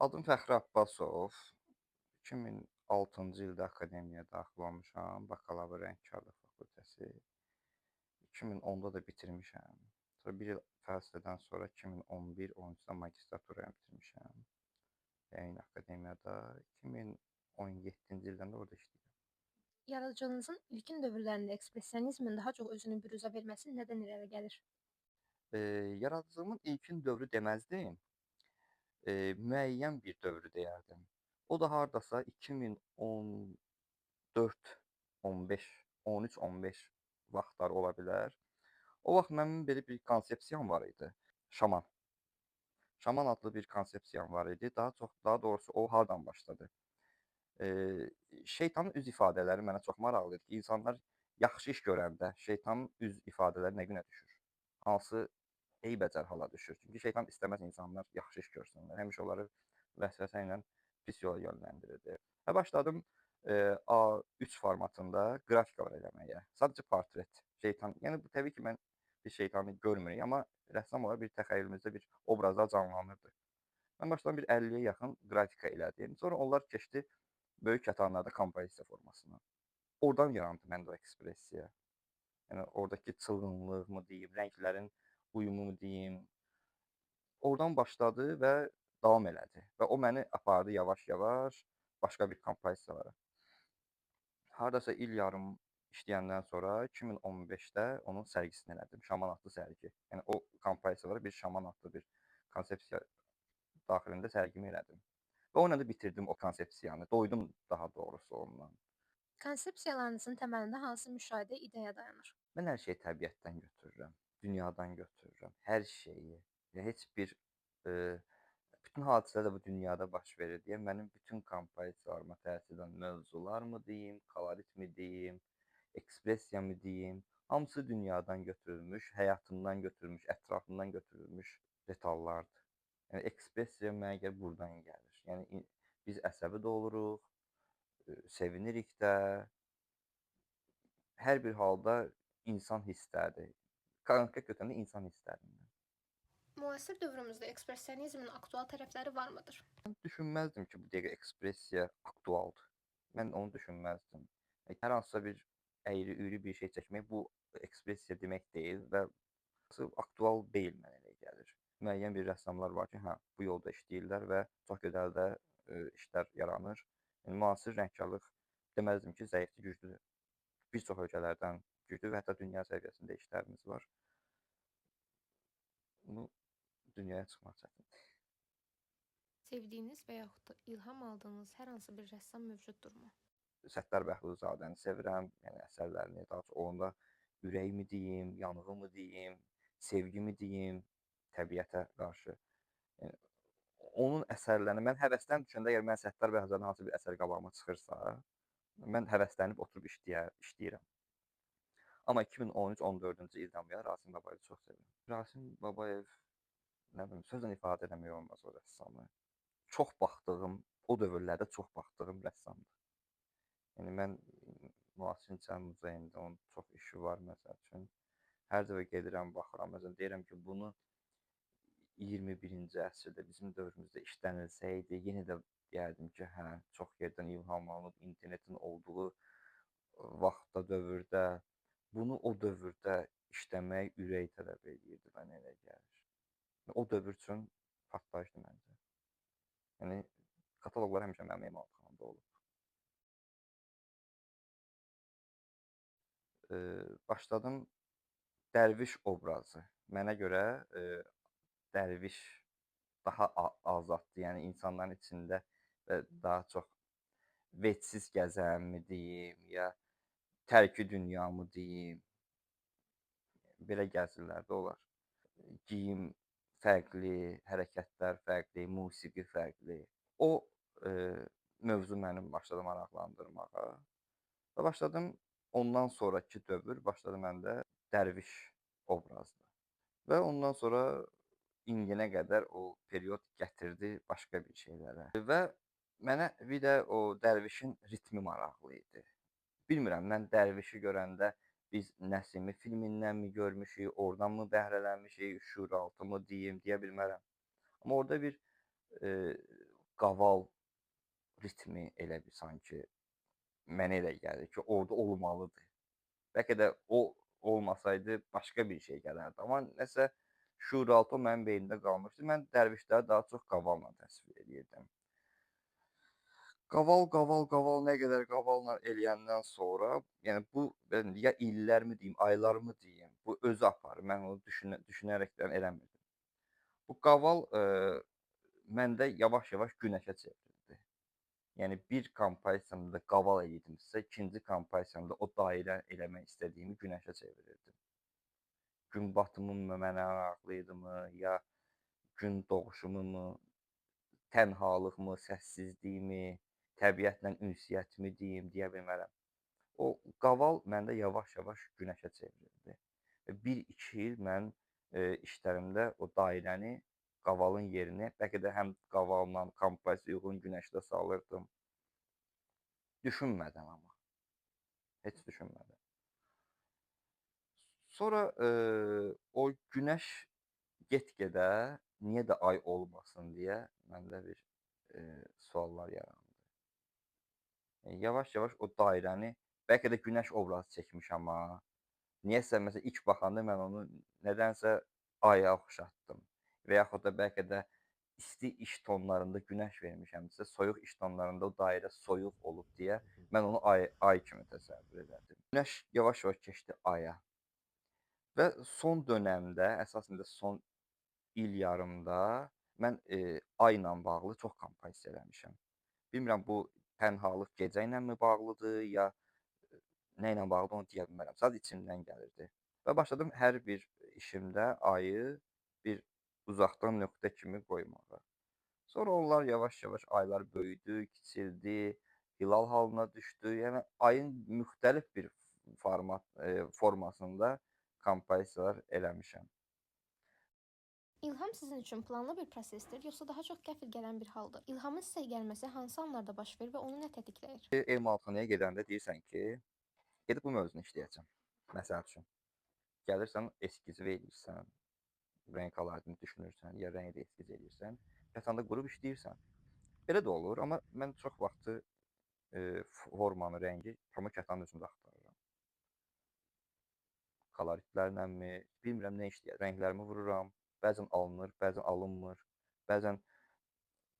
Adım Fəxri Abbasov. 2006-cı ildə akademiyaya daxil olmuşam, bakalavr rəngkarlıq fakültəsi. 2010-da da bitirmişəm. Sonra bir il fasilədən sonra 2011-13-də magistraturanı bitirmişəm. Yəni akademiyada 2017-ci ildən də orada işləyirəm. Yaradıcılığınızın ilkin dövrlərində ekspressionizmin daha çox özünü büruzə verməsi nədən irəli gəlir? Yaradıcılığımın ilkin dövrü deməzdim. Müəyyən bir dövrü deyərdim. O da hardasa 2014, 15, 13, 15 vaxtları ola bilər. O vaxt mənim belə bir konsepsiyam var idi. Şaman. Şaman adlı bir konsepsiyam var idi. Daha çox, daha doğrusu o hardan başladı? Şeytanın üz ifadələri mənə çox maraqlı idi ki, insanlar yaxşı iş görəndə şeytanın üz ifadələri nə günə düşür? Hansı eybəcər hala düşür? Çünki şeytan istəməz insanlar yaxşı iş görsünlər. Həmişə onları vəsvəsə ilə pis yola yönləndirirdi. Və başladım A3 formatında qrafikalar eləməyə. Sadəcə portret, şeytan. Yəni bu təbii ki, mən bir şeytanı görmürük, amma rəssam olaraq bir təxəyyülümüzdə bir obrazlar canlanırdı. Mən başladım bir 50-yə yaxın qrafika elədim. Sonra onlar keçdi böyük kətanlarda kompozisiya formasına. Oradan yarandı məndə o ekspressiya. Yəni oradakı çılğınlıq mı deyim, rənglərin uyumu mu deyim. Oradan başladı və davam elədi və o məni apardı yavaş-yavaş başqa bir kompozisiyalara. Hardasa il yarım işləyəndən sonra 2015-də onun sərgisini elədim. Şaman adlı sərgi. Yəni o kompozisiyalara bir şaman adlı bir konsepsiya daxilində sərgimi elədim. Və onunla da bitirdim o konsepsiyanı. Doydum daha doğrusu ondan. Konsepsiyalarınızın təməlində hansı müşahidə, ideya dayanır? Mən hər şeyi təbiətdən götürürəm, dünyadan götürürəm, hər şeyi. Yəni heç bir bütün hadisələr də bu dünyada baş verir deyə mənim bütün kompozisiyalarıma təsir edən mövzularmı deyim, kolorit mi deyim, ekspressiya mı deyim, hamısı dünyadan götürülmüş, həyatımdan götürülmüş, ətrafımdan götürülmüş detallardır. Yəni ekspressiya mənə görə burdan gəlir. Yəni biz əsəbi də oluruq, sevinirik də. Hər bir halda insan hissləridir. Konkret götürəndə insan hisslərindən. Müasir dövrümüzdə ekspressionizmin aktual tərəfləri varmıdır? Mən düşünməzdim ki, bu dəqiqə ekspressiya aktualdır. Mən onu düşünməzdim. Hər hansısa bir əyri-üyrü bir şey çəkmək bu ekspressiya demək deyil və aktual deyil mənə elə gəlir. Müəyyən bir rəssamlar var ki, hə, bu yolda işləyirlər və çox gözəl də işlər yaranır. Yəni müasir rəngkarlıq deməzdim ki, zəifdir, güclüdür. Bir çox ölkələrdən güclü və hətta dünya səviyyəsində işlərimiz var. Bunu dünyaya çıxmaq çətindir. Sevdiyiniz və yaxud da ilham aldığınız hər hansı bir rəssam mövcuddurmu? Səttar Bəhlulzadəni sevirəm, yəni əsərlərini, daha çox onda ürəyimi deyim, yanğımı deyim, sevgimi deyim təbiətə qarşı. Yəni onun əsərlərini mən həvəsdən düşəndə, əgər mən Səttar Bəhlulzadənin hansı bir əsər qabağıma çıxırsa, mən həvəslənib oturub işləyirəm. Amma 2013-14-cü ildən bu yana Rasim Babayevi çox sevirəm. Rasim Babayev, nə bilim, sözlə ifadə eləmək olmaz o rəssamı. Çox baxdığım, o dövrlərdə çox baxdığım rəssamdır. Yəni mən Müasir İnsan Muzeyində onun çox işi var məsəl üçün. Hər dəfə gedirəm, baxıram, məsələn deyirəm ki, bunu 21-ci əsrdə bizim dövrümüzdə işlənilsəydi, yenə də deyərdim ki, hə, çox yerdən ilham alınıb, internetin olduğu vaxtda, dövrdə bunu o dövrdə işləmək ürək tələb eləyirdi, mənə elə gəlir. O dövr üçün partlayışdı məncə. Yəni kataloqlar həmişə mənim emalatxanamda olub. Başladım dərviş obrazı. Mənə görə dərviş daha azaddır. Yəni insanların içində və daha çox vecsiz gəzənmi deyim, ya tərki dünyamı deyim. Belə gəzirlər də onlar. Geyim fərqli, hərəkətlər fərqli, musiqi fərqli. O mövzu mənim başladı maraqlandırmağa. Və başladım ondan sonrakı dövr başladı məndə dərviş obrazı. Və ondan sonra indiyənə qədər o period gətirdi başqa bir şeylərə. Və mənə bir də o dərvişin ritmi maraqlı idi. Bilmirəm, mən dərvişi görəndə biz Nəsimi filmindənmi görmüşük, oradanmı bəhrələnmişik, Şuraltı mı deyim, deyə bilmərəm. Amma orada bir Qaval ritmi elə bir sanki mənə elə gəlir ki, orada olmalıdır. Bəlkə də o olmasaydı başqa bir şey gələrdi. Amma nəsə şuuraltı o mənim beynimdə qalmışdı. Mən dərvişləri daha çox qavalla təsvir eləyirdim. Qaval, qaval, qaval nə qədər qavalla eləyəndən sonra, yəni bu ya illərmi deyim, aylarmı deyim, bu özü aparır. Mən onu düşünərəkdən eləmirdim. Bu qaval məndə yavaş-yavaş günəşə çevrildi. Yəni bir kompozisiyamda qaval eləyirdimsə, ikinci kompozisiyamda o dairə eləmək istədiyimi günəşə çevirirdim. Gün batımı mı mənə maraqlı idimi, ya gün doğuşumu mu, tənhalıqmı, səssizliyimi, təbiətlə ünsiyyətimi deyim, deyə bilmərəm. O qaval məndə yavaş-yavaş günəşə çevrildi. Bir-iki il mən işlərimdə o dairəni, qavalın yerini, bəlkə də həm qavalla kompozisiya uyğun günəşdə salırdım. Düşünmədən amma. Heç düşünmədən. Sonra o günəş get-gedə niyə də ay olmasın deyə məndə bir suallar yarandı. Yəni, yavaş-yavaş o dairəni, bəlkə də günəş obrazı çəkmişəm ha. Niyəsə məsələn ilk baxanda mən onu nədənsə aya oxşatdım. Və yaxud da bəlkə də isti iş tonlarında günəş vermişəmsə, soyuq iş tonlarında o dairə soyuq olub deyə mən onu ay kimi təsəvvür elədim. Günəş yavaş-yavaş keçdi aya. Və son dönəmdə, əsasən də son il yarımda mən ayla bağlı çox kompozisiya eləmişəm. Bilmirəm bu tənhalıq gecə ilə mi bağlıdır, ya nə ilə bağlıdır onu deyə bilmərəm. Sadəcə içimdən gəlirdi. Və başladım hər bir işimdə ayı bir uzaqdan nöqtə kimi qoymağa. Sonra onlar yavaş-yavaş aylar böyüdü, kiçildi, hilal halına düşdü. Yəni ayın müxtəlif bir format formasında kompozisiyalar eləmişəm. İlham sizin üçün planlı bir prosesdir, yoxsa daha çox qəfil gələn bir haldır? İlhamın sizə gəlməsi hansı anlarda baş verir və onu nə tətikləyir? Elmalxanaya gedəndə deyirsən ki, gedib bu mövzunu işləyəcəm. Məsəl üçün, gəlirsən eskizi eləyirsən, rəng koloritini düşünürsən, ya rəngli eskiz eləyirsən, yatanda qurub işləyirsən. Belə də olur, amma mən çox vaxtı formanı, rəngi pamuk kətanın özündə axtarıram. Koloritlərləmi, bilmirəm nə işləyir. Rənglərimi vururam. Bəzən alınır, bəzən alınmır. Bəzən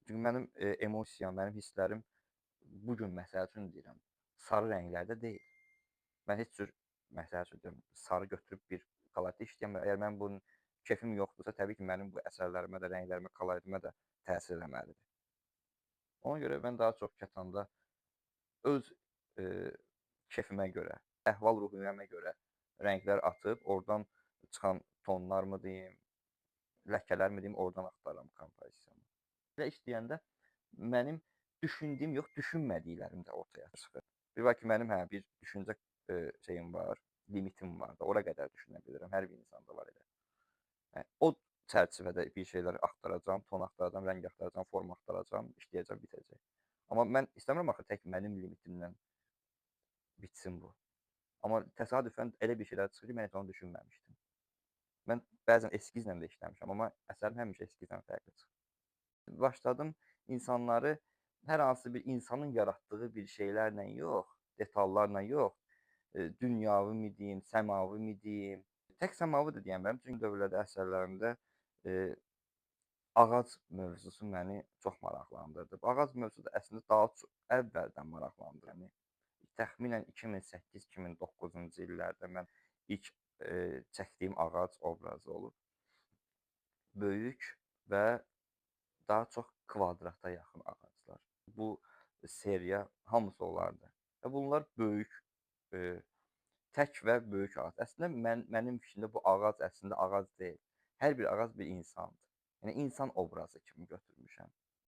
çünki mənim emosiyam, mənim hisslərim bu gün məsəl üçün deyirəm, sarı rənglərdə deyil. Mən heç cür məsəl üçün deyirəm, sarı götürüb bir koloritdə işləyəməm. Əgər mən bunun kefim yoxdursa, təbii ki, mənim bu əsərlərimə də, rənglərimə, koloritimə də təsir eləməlidir. Ona görə mən daha çox kətanda öz kefimə görə, əhval-ruhiyyəmə görə rənglər atıb, oradan çıxan tonlarmı deyim, ləkələrmi deyim, oradan axtarıram kompozisiyanı. Belə işləyəndə mənim düşündüyüm yox, düşünmədiklərim də ortaya çıxır. Bir var ki, mənim bir düşüncə şeyim var, limitim var da, ora qədər düşünə bilirəm. Hər bir insanda var elə. Yəni, o çərçivədə bir şeylər axtaracağam, ton axtaracağam, rəng axtaracağam, forma axtaracağam, işləyəcəm, bitəcək. Amma mən istəmirəm axı tək mənim limitimlə bitsin bu. Amma təsadüfən elə bir şeylər çıxır ki, mən heç onu düşünməmişdim. Mən bəzən eskizlə də işləmişəm, amma əsərim həmişə eskizlə fərqli çıxır. Başladım insanları hər hansı bir insanın yaratdığı bir şeylərlə yox, detallarla yox, dünyavi mi deyim, səmavi mi deyim, tək səmavi də deyəmərəm, çünki dövrlərdə əsərlərimdə ağac mövzusu məni çox maraqlandırdı. Ağac mövzusu da əslində daha çox əvvəldən maraqlandırdı. Yəni, təxminən 2008-2009-cu illərdə mən ilk çəkdiyim ağac obrazı olub. Böyük və daha çox kvadrata yaxın ağaclar. Bu seriya hamısı onlardır. Və bunlar böyük, tək və böyük ağac. Əslində mənim fikrimdə bu ağac əslində ağac deyil. Hər bir ağac bir insandır. Yəni insan obrazı kimi götürmüşəm.